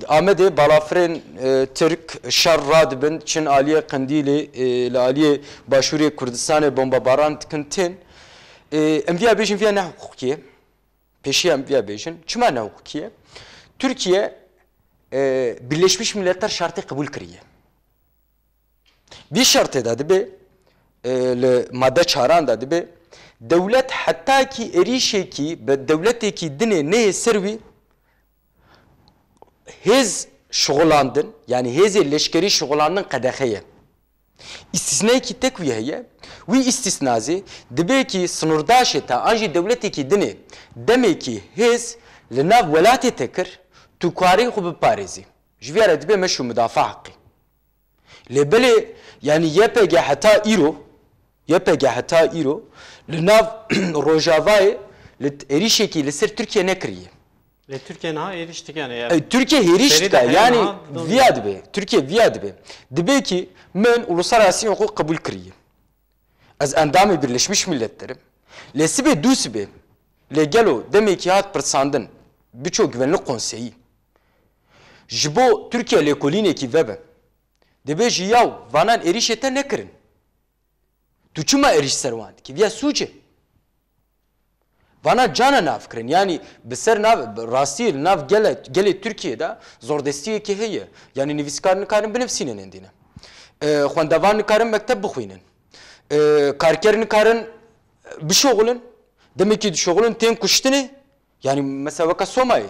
Amedê balafirên, e, Tirk şer radibin, çin aliyê Qendîlê, e, li aliyê başûrê Kurdistanê bombebaran dikin tên. E, em viya bêjin, viya nehiqûqî ye. Pêşiya em viya bêjin. Çima nehiqûqî ye? Tirkiye, e, Birleşmiş Milletler şertê qebûl kiriye. Vî şertê de dibe, e, li madde çaran de dibe, dewlet heta kî êrîşekî bi dewletekî dinê neyê ser wî, hêz şixulandin, yanî hêzê leşkerî şixulandin qedexe ye. Îstîsnayekî tek wî heye. Wî îstîsna zî dibe kî sinurdaşê te an jî dewletekî dinê demekî hêz li nav welatê te kir, tu karî xwe biparêzî. Ji vî re dibe meşru mudafaa heqî. Lê belê, yanî Y P G heta îro, Y P G heta îro li nav Rojavayê li t-, êrîşekî li ser Tirkiye nekiriye. Lê Tirkiye niha êrîş dike, yani, E, Tirkiye hêrîş dike, yani, viya dibe. Tirkiye viya dibe. Dibe ki min uluslararası hukuk qebûl kiriye. Ez endamê Birleşmiş Milletlerim. Lê sibê dû sibê, lê gelo demekî hat pirsandin, biço Güvenlik Konseyi. Ji bo Tirkiye lêkolînekî vebe. Dibê ji yaw vanan êrîşê te nekirin. Tu çima êrîş ser wan dikî? Viya sûc e. Vana cana nav kirin. Yanî bi ser nav, rastî li nav gele, gelê Tirkiyê de zordestiyekê heye. Yanî nivîskar nikarin binivsînin êndîne. E, xwendevan nikarin mekteb bixwînin. E, karker nikarin bişoxulin. Demekî dişoxulin tên kuştinê. Yanî mesela weka Somayê.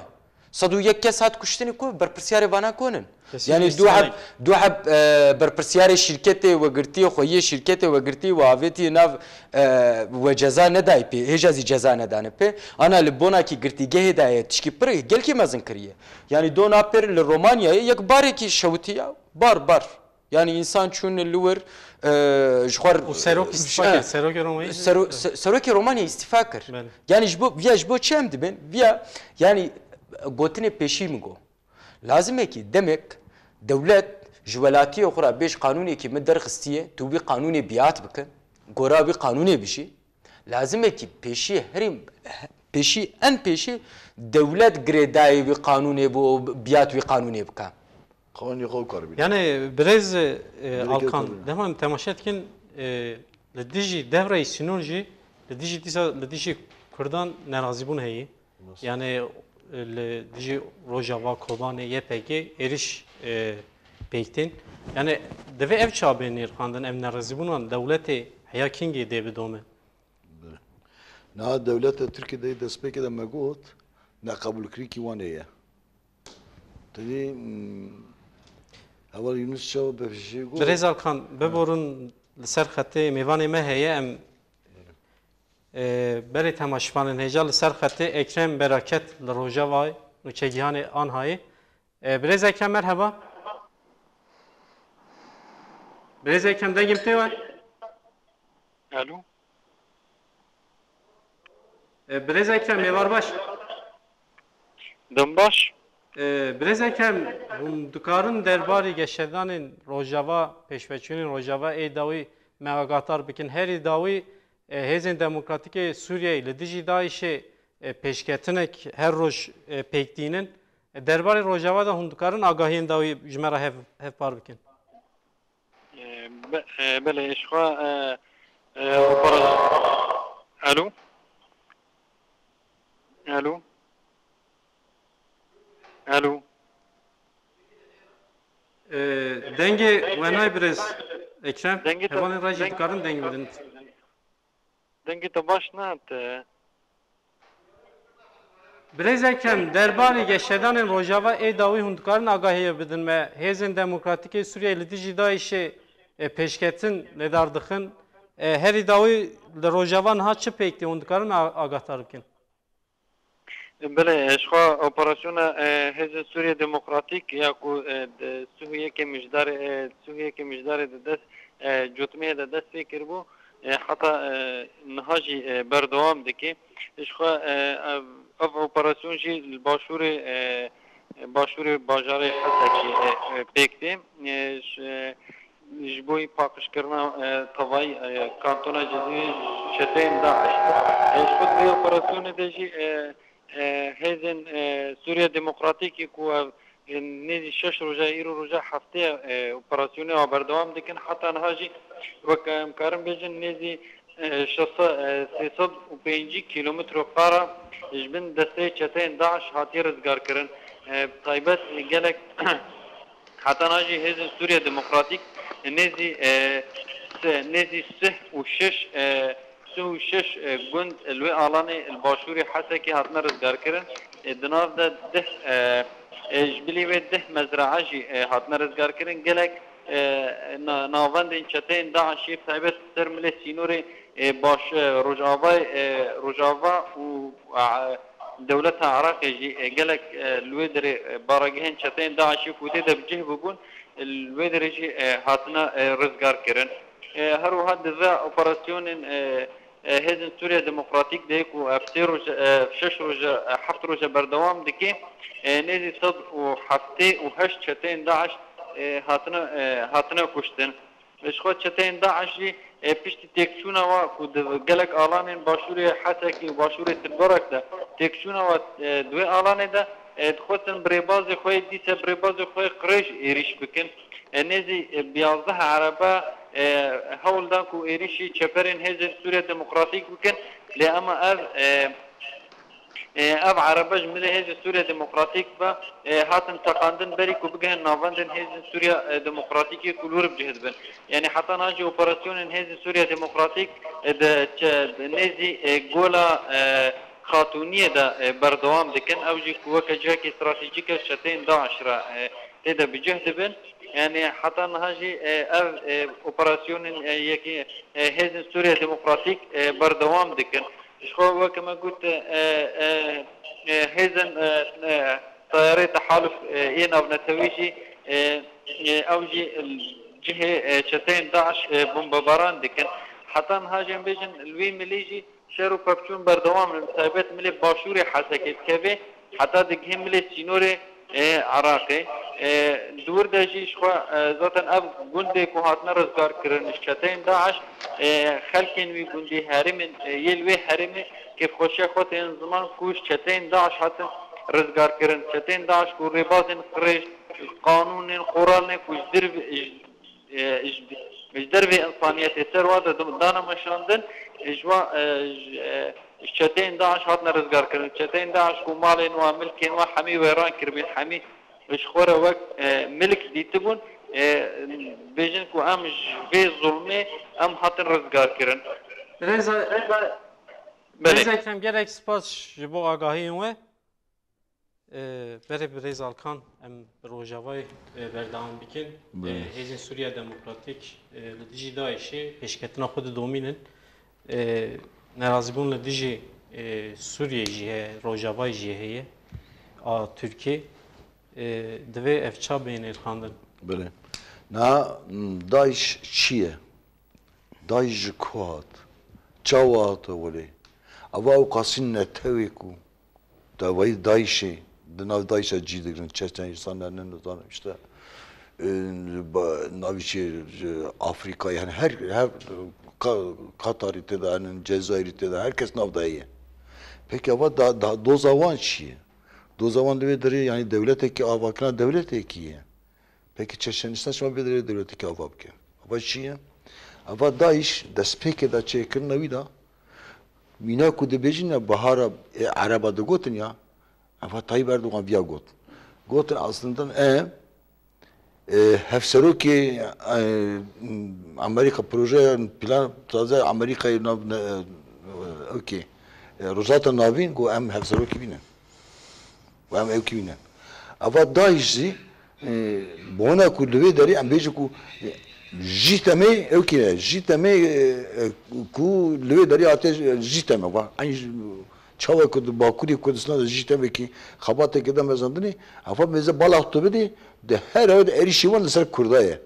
Sed û yek kes hat kuştinê ku berpirsyarê vana ku nin. Yanî du heb, du heb, e, berpirsyarê şîrketê wegirtî, xweyiyê şîrketê wegirtî û avêtî nav, e, we ceza nedayî pê, hêja zî ceza nedane pê. Ana li bona kî girtîgehê daye tişkî pir gelkî mezin kiriye. Yanî dona pêr li Romanyayê yek barekî şewitî ya, bar, bar. Yanî însan çûn li wir, e, ji xwe r-, Û serok îstîfa e, kir, serokê Romanyayê sero-, se-, serokê Romanyayê îstîfa kir. Belê. Yanî ji bo, viya ji bo çi em dibin? Viya, yanî gotinê pêşî min got. Lazim e ki demek dewlet ji welatiyê xwe re bêj qanûnekî min derxistiye, tu wî qanûnê biat bikin, gora wî qanûnê bijî. Lazim e ki pêşî herî, pêşî, en pêşî dewlet girêdayî wî qanûnê bû, biat wî qanûnê bike. Qanûnê xwe kar bîne. Yani birêz, e, Alkan, dema em temaşe dikin, e, Li dijî devreyê sînor jî, li dijî dîsa, li dijî Kurdan nerazîbûn heye. Nasıl? Yani, e, li dijî Rojava, Kobanê, Y P G êriş, e, pêk tên. Yani, divê ev çawa bê nirxandin, ev nerazîbûnan dewletê heya kengê dê bidome? Niha dewleta Tirkiyê de destpêkê de me got, neqebûlkirîkî wan ê ye. Tedî, mm, heval Yunus Çawa bi jê got. Birêz Alkan, biborin li ser xetê mêvanê me heye, em, e, berê temaşevanên hêja li ser xetê Ekrem Beraket li Rojavayê, nûçegihanê Anhayê. E, Birêz Ekrem, merheba. Birêz Ekrem, dengê min tê we? Alo. E, Birêz Ekrem, êvar baş. Dem baş. E, Birêz Ekrem, hûn dikarin derbarê geşedanên Rojava, pêşveçûnên Rojava ê dawî me agahdar bikin. Herî dawî, e, Hêzên Demokratîk ê Sûriyeyê li dijî DAIŞê, e, pêşketinek her roj, e, pêk tînin. E, derbarê Rojava de hûn dikarin agahiyên dawî ji me re hev-, hevpar bikin? E, be-, e, belê, ji xwe, e, e, opera-, Alo? Alo? Alo? E, dengê we nayê birêz Ekrem. Dengê te, Hevalên re jî deng-, dikarin deng bidin. Dengê te baş nehate. Birêz Ekrem, derbarê geşedanên Rojava ê dawî hûn dikarin agahiye bidin me? Hêzên Demokratîk ê Sûriyeyê li dijî DAIŞê, e, pêşketin li dar dixin. E, herî dawî li Rojava niha çi pêk tê, hûn dikarin a-, agahdar bikin? Belê, ji xwe operasyona, e, Hêzên Sûriye Demokratîk ya ku, e, di sih û yekê Mijdarê, e, sih û yekê Mijdarê de dest, e, cotmehê de dest pê kiribû, e, heta, e, niha jî, e, berdewam dike. Ji xwe, e, ev, ev operasyon jî li başûrê, e, başûrê bajarê Hesekê, e, e, pêk tê. E, ji, e, ji bo paqijkirina, e, tevayî, e, kantona Cizîrê çeteyên DAIŞ. E, ji xwe di vê operasyonê de jî, e, e, hêzên, e, Sûriye Demokratîkê ku ev, e, nêzî şeş roja, îro roja heftê ye, e, operasyonê wa berdewam dikin. Heta niha jî wek em karin bêjin nêzî, e, şeş sed, e, sê sed û pêncî kîlometro qara ji bin desteyê çeteyên DAIŞ hatiye rizgarkirin. E, bi taybet gelek Heta niha jî Hêzên Sûriye Demokratîk nêzî, e, se-, nêzî sih û şeş, e, sih û şeş, e, gund li wê alanê li başûrê Hesekê hatine rizgarkirin. E, di nav de deh, e, e, ji bilî wê deh mezraa jî, e, hatine rizgarkirin. Gelek, e, na-, navendên çeteyên DAIŞê bi taybet ser milê sînorê, e, baş, e, Rojavayê, e, Rojava û, e, dewleta Iraqê jî, e, gelek, e, li wê derê, e, baragehên çeteyên DAIŞê ku tê de bi cih bûbûn, e, li wê derê jî, e, hatine, e, rizgar kirin. E, her wiha di vê operasyonên, e, e, Hêzên Sûriye Demokratîk de ku ev sê roj, e, şeş roj, e, heft roj e berdewam dike, e, nêzî sed û heftê û heşt çeteyên DAIŞ, e, hatine, e, hatine kuştin. Ji xwe çeteyên DAIŞ jî, e, piştî têkçûna wa ku di gelek alanên başûrê Hesekê û başûrê Tilberek de têkçûna wa, e, di wê alanê de, e, dixwestin bi rêbazê xwe yê dîse bi rêbazê xwe yê qirêj êrîş bikin. E, nêzî, e, bi yazdeh erebe, e, hewl dan ku êrîşî çeperên Hêzên Sûriye Demokratîk bikin. Lê ema ev, e, E, ev erebe ji milê Hêzên Sûriye Demokratîk ve, e, hatin teqandin berî ku bigihin navendên Hêzên Sûriye, e, Demokratîkê ku li wir bi cih dibin. Yanî heta niha jî operasyonên Hêzên Sûriye Demokratîk, e, di çe-, di nêzî, e, Gola, e, Xatûniyê de, e, berdewam dikin. Ew jî ku weke cihekî stratejîk e çeteyên DAIŞ re, e, tê de bi cih dibin. Yanî heta niha jî, e, ev, e, operasyonên, e, yekî, e, Hêzên Sûriye Demokratîk, e, berdewam dikin. Ji xwe weke me got, e, e, e, hêzên, e, e, teyarê tehaluf, e, yê navnetewî jî, e, e, ew jî cihê, e, çeteyên DAIŞ, e, bombebaran dikin. Heta niha jî em bêjin li wî milî jî şer û pevçûn berdewam in, bi taybet milê başûrê Hesekê dikeve, heta digihê milê sînorê, e, Iraqê. E, di wir de jî ji xwe, e, zaten ev gundê ku hatine rizgar kirin ji çeteyên DAIŞ, e, xelkên wî gundî herêmên, e, yê li wê herêmê kêfxweşiya xwe tên ziman ku ji çeteyên DAIŞ hatin rizgar kirin. Çeteyên DAIŞ ku rêbazên qirêj, qanûnên, qoralên ku ji dir, ji, e, ji, Ji dervê însaniyetê ser wan de dana meşandin, ji wan, e, ji, e, ji çeteyên DAIŞ hatine rizgarkirin. Çeteyên DAIŞ ku malên wan, milkên wan hemî wêran kiribîn, hemî ji xwe re wek, e, milk dîtibûn, e, bêjin ku em ji vê zulmê em hatin rizgarkirin. Rêza, Belê. Rêza Ekrem, gelek spas ji bo agahiyên we. E, berê birêz Alkan, em bi Rojavayê, e, berdewam bikin. Belê. E, Hêzên Sûriya Demokratîk, e, li dijî DAIŞê pêşketina xwe didomînin. E, nerazîbûn li dijî, e, Sûriyê jî heye, Rojavayê jî heye, a Tirkiyê. E, divê ev ça bê nirxandin? Belê. Na, m, DAIŞ çi ye? DAIŞ ji ku hat? Çawa hate welê? Eva ew qasî netewê ku dawayî DAIŞê, di nav DAIŞa cî digirin, Çeçenistan ne, ne, nizanim işte, e, ba-, navî çi, ji Afrîkayê, yani her, her Ka-, Katarî tê de henin, Cezayirî tê de, her kes nav de heye. Peki ava da, da, doza wan çi ye? Doza wan di vê derê, yani dewletekî avakirina dewletekî ye. Peki Çeçenistan çima vê derê dewletekî ava bike? Ava çi ye? Ava DAIŞ destpêkê de çêkirina wî de, mîna ku dibêjin ya bahara, e, Ereba digotin ya, ava Tayyip Erdogan viya got. Gotin aslında em, e, hevserokê, e, Amerîka projeya plan taze Amerîkayê nav, ne, e, okey. E, Rojhilata Navîn got em hevserokê wî ne. Û em ewkî wî ne. Eva DAIŞ jî, e, bona ku li vê derê em bêjin ku, e, jî temê ewkî ne, jî temê, e, e, ku li vê derê hate jî temê. Va, eyn jî çawa ku di Bakurê Kurdistan de jî temekî xebateke de mezandinê, eva mêze bala tu bidê, di her ew de êrîşî wan li ser Kurda ye.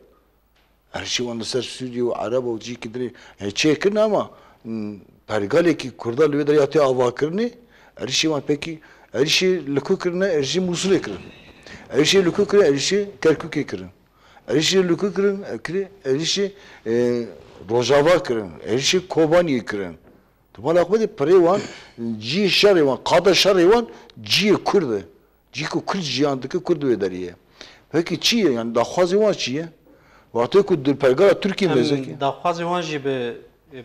Êrîşî wan li ser Sûrî û Ereb û cihekî dinê, e, çêkirin ama, m, pergalekî Kurda li wê derê ya tê avakirinê, êrîşî wan pekî, êrîşî li ku kirine, êrîşî Mûsilê kirin. Êrîşî li ku kirin, êrîşî Kerkûkê kirin. Êrîşî li ku kirin, e, kirê, êrîşî, e, Rojava kirin, êrîşî Kobaniyê kirin. Tu mala xwe de pirê wan, cihê şerê wan, qada şerê wan, cihê Kurd e. Cî ku Kurd jiyan dike, Kurd wê derî ye. Pekî çi ye? Yani daxwazê wan çi ye? Wextê ku di pergala Tirkiyê Em mêzekî. Daxwazê wan jî bi,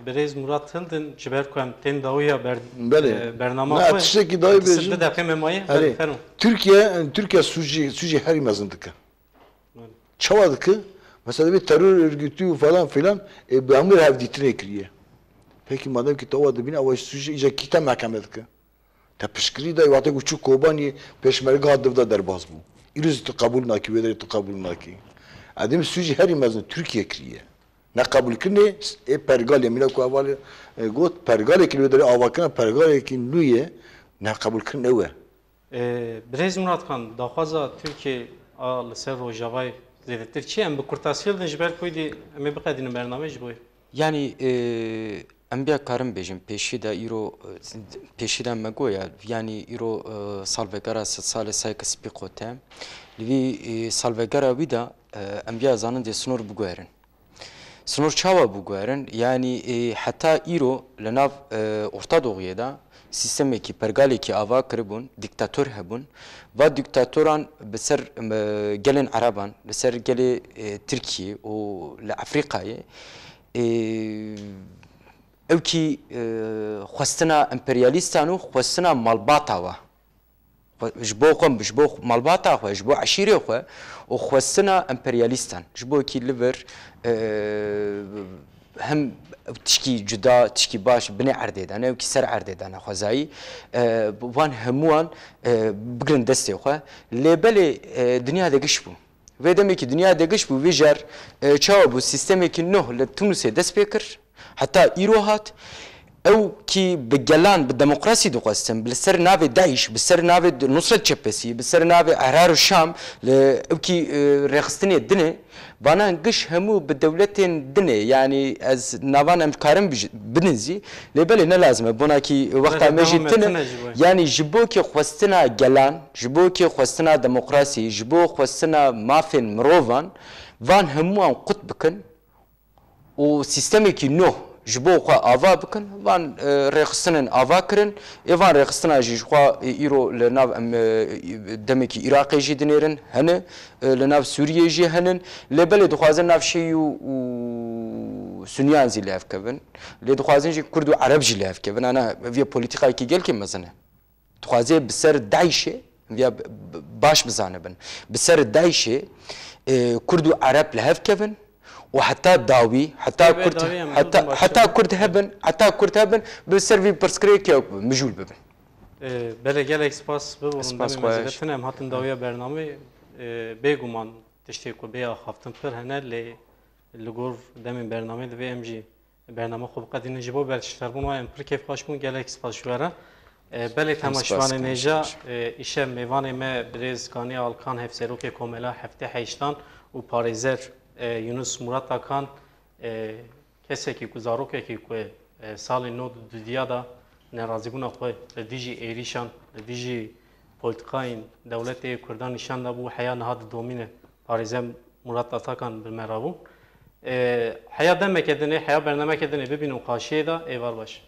bi rêz Murat Hildin, ji ber ku em tên dawiya ber-, Belê. E, bernama Na, xwe, tiştekî dayê di bêjim. Du deqê me maye, Erê. Fermo. Tirkiye, Tirkiye sûcî, sûcî herî mezin dike. Belê. Çawa dike? Mesela bir terör örgütü falan filan, e, bi hemû re hevdîtinê kiriye. Pekî madem ki tawa dibîne, ew sûcî îca kîte mehkeme dike. Te piştgirî dayî, wextê ku çû Kobaniyê, pêşmerge hat, div da derbas bû. Îro zî tu qebûl nakî, wê derê tu qebûl nakî. Edê min sûcî herî mezin Tirkiye kiriye. Neqebûlkirinê ê pergalê, mîna ku hevalê, e, got, pergalekî li wê derê avakirina pergalekî nû ye, neqebûlkirin ew e. E, Birêz Murat Xan, daxwaza Tirkiyê a li ser Rojavayê zêdetir çi ye? Em bi kurtasiyê didin, ji ber ku êdî em ê biqedînin bernameyê ji bo wê. Yanî, e, em biya karin bêjin, pêşî de îro, e, pêşî de me goya, yanî îro, e, salvegera sed salê Sayka Spî Xote. Li vî, e, salvegera wî de, e, em biya zanin dê sinor biguherin. Sinor çawa biguherin? Yanî, e, heta îro li nav, e, Orta Doğuyê de sîstemekî, pergalekî ava kiribûn, dîktator hebûn. Va dîktatoran bi ser, e, gelên Ereban, li ser gelê, e, Tirkiyê û li Efrîkayê, e, ewkî, e, xwestina emperyalîstan û xwestina malbata wa. Xwe, ji bo xwe, ji bo malbata xwe, ji bo eşîrê xwe û xwestina emperyalîstan. Ji bo kî li vir, e, hem tişkî cuda, tişkî baş binê erdê de ne, ewkî ser erdê de ne xwezayî, e, wan hemûwan, e, bigrin destê xwe. Lê belê, e, dinya de giş bû. Vê demekî dinya de giş bû, vê jar, e, çawa bû, sîstemekî nû li Tunusê dest pê kir, heta îro hat. Ew kî bi gelan, bi demokrasî dixwestin, bi li ser navê DAIŞ, bi ser navê Nusret Çepesî, bi ser navê Ehrar û Şam, li ew kî, e, rêxistinê din e, vanan giş hemû bi dewletên din e. Yanî ez navan em karin bij-, bidin zî, lê belê ne lazim e, bona kî wexta me jî tune. Yanî ji bo kî xwestina gelan, ji bo kî xwestina demokrasî, ji bo xwestina mafên mirovan, van hemûwan qut bikin û sîstemekî nû ji bo xwe ava bikin, van, e, rêxistinên ava kirin. Ê van rêxistina jî ji xwe, e, îro li nav em, e, demekî Iraqê jî dinêrin, hene, e, li nav Sûriyê jî henin. Lê belê dixwazin nav şêy û, û Suniyan zî li hev kevin. Lê dixwazin jî Kurd û Ereb jî li hev kevin. Ana ev yê polîtîkayekî gelkî mezin e. Dixwaze bi ser DAIŞê, viya b-, b-, baş bizanibin. Bi ser DAIŞê, e, Kurd û Ereb li hev kevin û heta dawî, heta Kurd, heta, heta Kurd hebin, heta Kurd hebin, bi ser vî pirsgirêkê mijûl bibin. E, belê, gelek spas. Biborin demê me zêde tune, em hatin dawiya bernamê. E, bêguman tiştê ku bê axaftin pir hene, lê li gor demên bernamê divê em jî bername xwe biqedînin. Ji bo berşdarkirina we em pir kêfxweş bûn. Gelek spas ji we re. E, belê, temaşevanên hêja, e, îşev mêvanê me birêz Kanî Alkan, hevserokê Komela Heftê Heştan û parêzer, e, Yunus Murat Akan, e, kesekî ku, zarokekî ku, e, salên nod û dudiya de nerazîbûna xwe li dijî êrîşan, li dijî polîtîkayên dewletê Kurdan nîşan dabû, heya niha didomîne. Parêzer Murat Atakan bi me re bû. E, heya demeke dinê, heya bernameke dinê bibînin qaşiyê de, êvar baş.